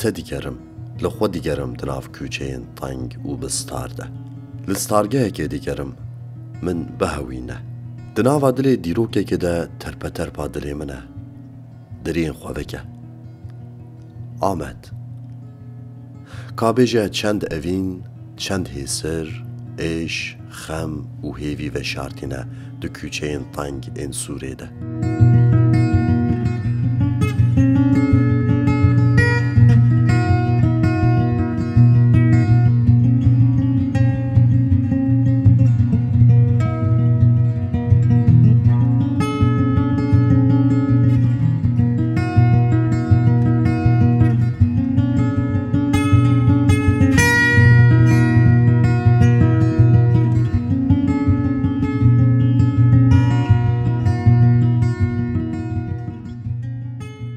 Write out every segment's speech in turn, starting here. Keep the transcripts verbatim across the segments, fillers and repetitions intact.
Te digerim, li xwe digerim di nav kûçeyên teng û bi star de. Li stargehekê digerim, min bihewîne. Di nava dilê dîrokekê de terpeterpa dilê min e. Deriyên xwe veke. Amed. Ka bêje çend evîn, çend hêsir, êş, xem û hêvî veşartîne di kûçeyên teng ên Sûrê de.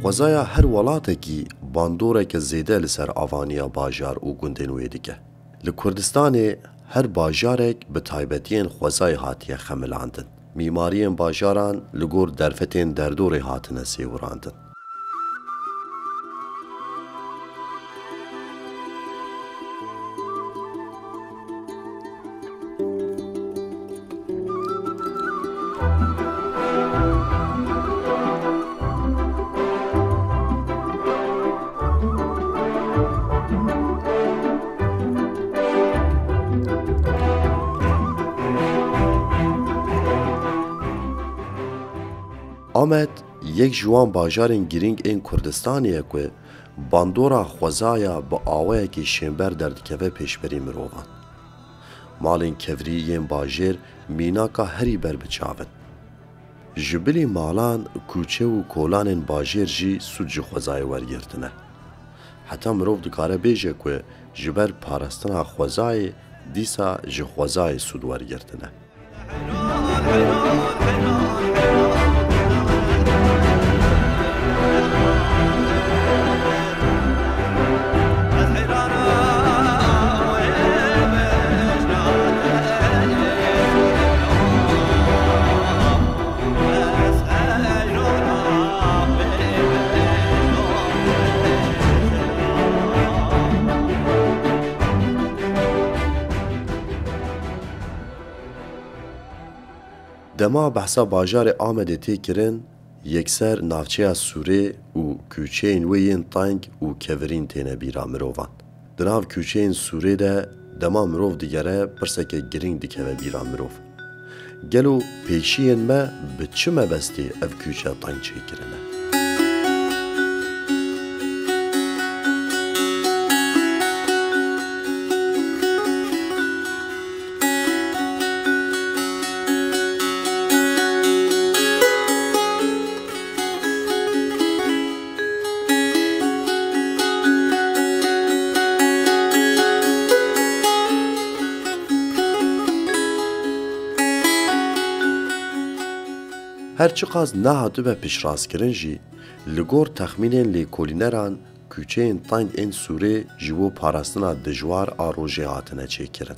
Xwezaya her welatekî bandoreke zêde li ser avaniya bajar û gundên wê dike. Li Kurdistanê her bajarek bi taybetiyên xwezayê hatiye xemilandin. Mîmariyên bajaran li gor derfetên derdorê hatine sêwirandin. Amed yek ji wan bajarên girîng ên Kurdistanê ye ku bandora xwezaya bi awayekî şênber derdikeve pêşberî mirovan. Malên kevirî yên bajêr mînaka herî ber bi çav in. Ji bilî malan, kûçe û kolanên bajêr jî sûd ji xwezayê wergirtine. Heta mirov dikare bêje ku ji ber parastina xwezayê dîsa ji xwezayê sûd wergirtine. Dema behsa bajarê Amedê tê kirin, yekser navçeya Sûrê û kûçeyên wê yên teng û kevirîn têne bîra mirovan. Di nav kûçeyên Sûrê de dema mirov digere, pirseke girîng dikeve bîra mirov. Gelo pêşiyên me bi çi mebestê ev kûçe teng çêkirine? Her çiqas nehatibe piştrastkirin jî, li gor texmînên lêkolîneran, kûçeyên teng ên Sûrê ji bo parastina dijwar a rojê hatine çêkirin.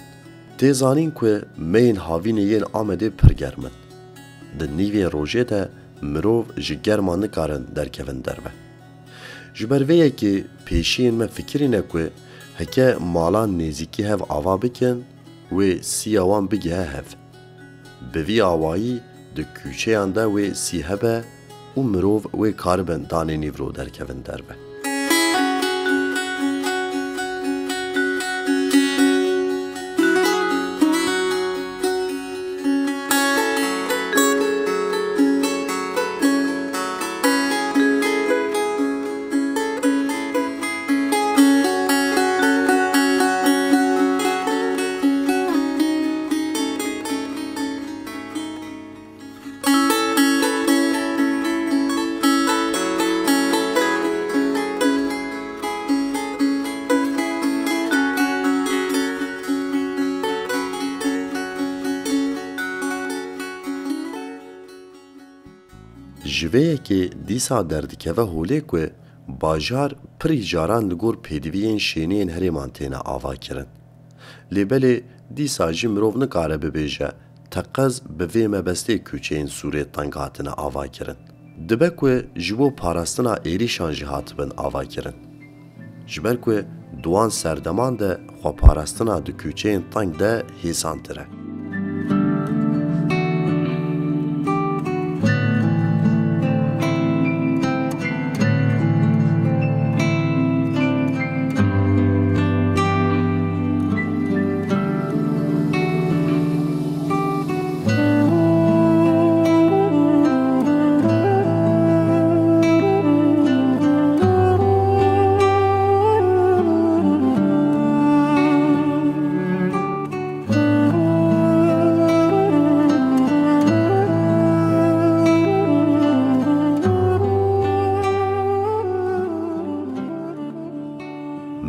Tê zanîn ku meyên havînê yên Amedê pir germ in. Di nîvê rojê de mirov ji germa nikarin derkevin derve. Ji ber vê yekê pêşiyên me fikirîne ku heke malan nêzîkî hev ava bikin, wê siya wan bigihe hev. Bi vî awayî di kûçeyan de wê sî hebe û mirov wê karibin danê nîvro derkevin derve. Ji vê yekê dîsa derdikeve holê ku bajar pirî caran li gor pêdiviyên şêniyên herêman têne avakirin. Lê belê dîsa jî mirov nikare bibêje teqez bi vê mebestê kûçeyên Sûrê teng hatine avakirin. Dibe ku ji bo parastina êrîşan jî hatibin avakirin. Ji ber ku di wan serdeman de xweparastina di kuçeyên teng de hêsantir e.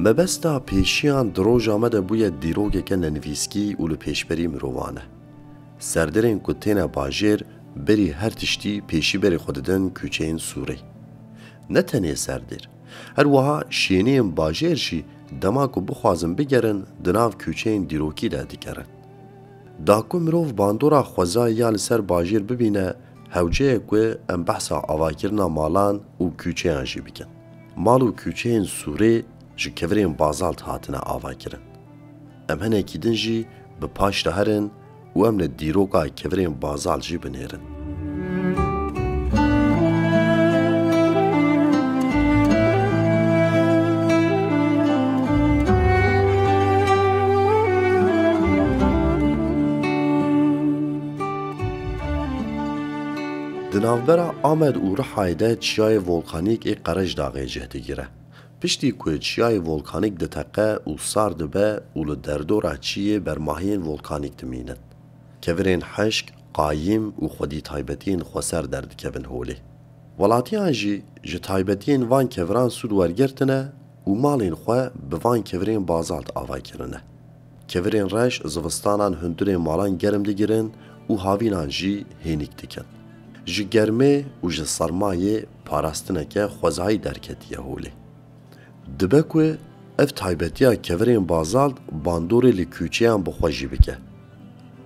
Mebesta pêşiyan di roja me de bûye dîrokeke nenivîskî û li pêşberî mirovan e. Serdirên ku têne bajêr, berî her tiştî pêşî berê xwe didin kuçeyên Sûrê. Ne tenê serdêr, her wiha şêniyên bajêr jî dema ku bixwazin bigerin, di nav kuçeyên dîrokî de digerin. Da ku mirov bandora xwezayê ya li ser bajêr bibîne, hewce ye ku em behsa avakirina malan û kuçeyan jî bikin. Mal û kuçeyên Sûrê ji kevirên bazalt hatine avakirin. Em hinekî din jî bi paş de herin û em li dîroka kevirên bazalt jî binêrin. Di navbera Amed û Rihayê de çiyayê volkanîk ê Qerejdaxê cih digire. Piştî ku çiyayê volkanîk diteqe û sar dibe û li derdora çiyê bermahiyên volkanîk dimînin. Kevirên hişk, qayîm û xwedî taybetiyên xweser derdikevin holê. Welatiyan jî ji taybetiyên van keviran sûd wergirtine û malên xwe bi van kevirên bazalt ava kirine. Kevirên reş zivistanan hundirên malan germ digirin û havînan jî hênîk dikin. Ji germê û ji sermayê parastineke xwezayî derketiye holê. Dibe ku ev taybetiya kevirên bazalt bandorê li kuçeyan bi xwe jî bike.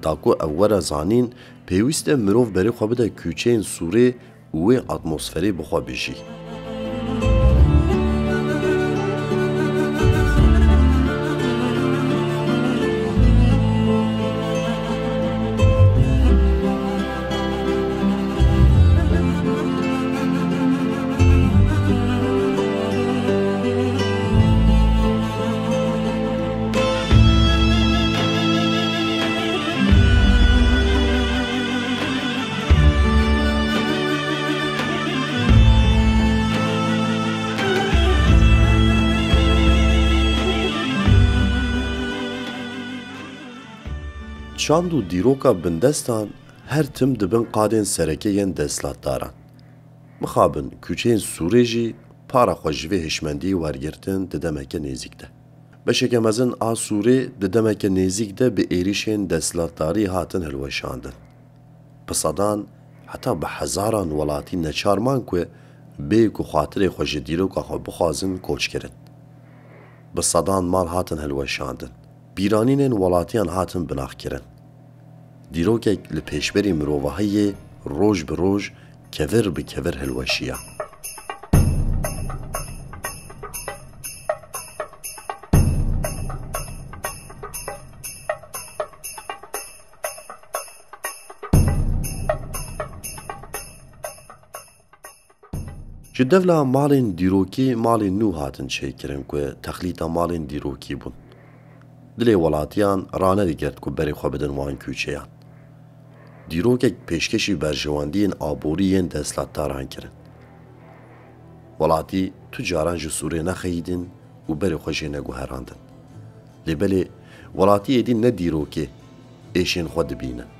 Da ku ev were zanîn, pêwîst e mirov berê xwe bide kuçeyên Sûrê û wê atmosferê bi xwe bijî. Çand û dîroka bindestan her tim di bin qadên sereke yên desthilatdaran. Mixabin kuçeyên Sûrê jî para xwe ji vê hişmendiyê wergirtin di demeke nêzîk de. Beşeke mezin a Sûrê di demeke nêzîk de bi êrîşên desthilatdarî hatin hilweşandin. Bi sedan, heta bi hezaran welatî neçar man ku bê ku xatirê xwe ji dîroka xwe bixwazin koç kirin. Bi sedan mal hatin hilweşandin. Bîranînên welatiyan hatin binaxkirin. Dîrokek li pêşberî mirovahiyê roj bi roj kevir bi kevir hilweşiya. Ji dewla malên dîrokî malên nû hatin çêkirin ku texlîta malên dîrokî bûn. Dilê welatiyan ranedigirt ku berê xwe bidin wan kuçeyan. Dîrokek pêşkêşî berjewendiyên aborî yên desthilatdaran kirin. Welatî tu caran ji Sûrê nexeyîdin û berê xwe jê neguherandin. Lê belê welatiyê dî ne dîrokê êşên xwe dibînin.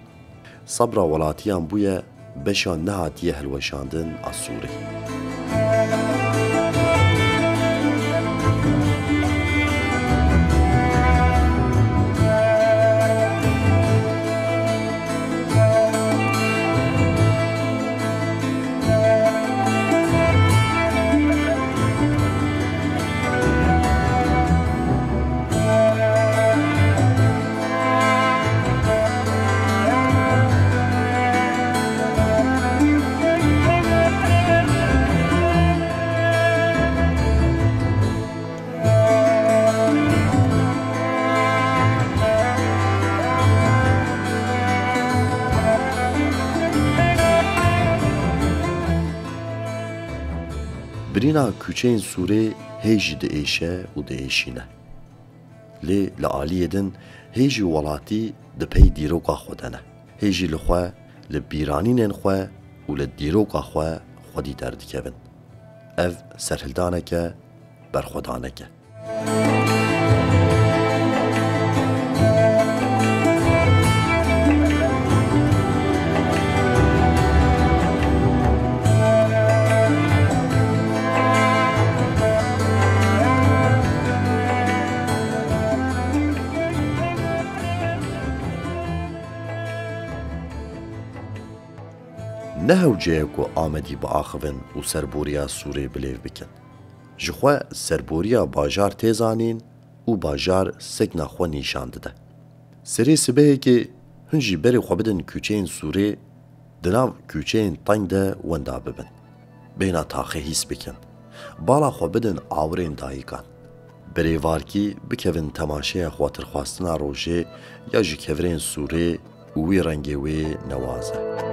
Sebra welatiyan bûye beşa nehatiye hilweşandin a Sûrê. Bîna kuçeyên Sûrê hê jî diêşe û diêşîne. Lê li aliyê din hê jî welatî di pey dîroka xwe de ne. Hê jî li xwe, li bîranînên xwe û li dîroka xwe xwedî derdikevin. Ev serhildaneke berxwedanek e. Ne hewce ye ku Amedî biaxivin û serboriya Sûrê bi lêv bikin. Ji xwe serboriya bajar tê zanîn û bajar sekna xwe nîşan dide. Serê sibehekê hûn jî berê xwe bidin kuçeyên Sûrê, di nav kuçeyên teng de wenda bibin. Bêhna taxê hîs bikin. Bala xwe bidin awirên dayikan. Berê varkî bikevin temaşeya xatirxwestina rojê ya ji kevirên Sûrê û wî rengê wê newaz e.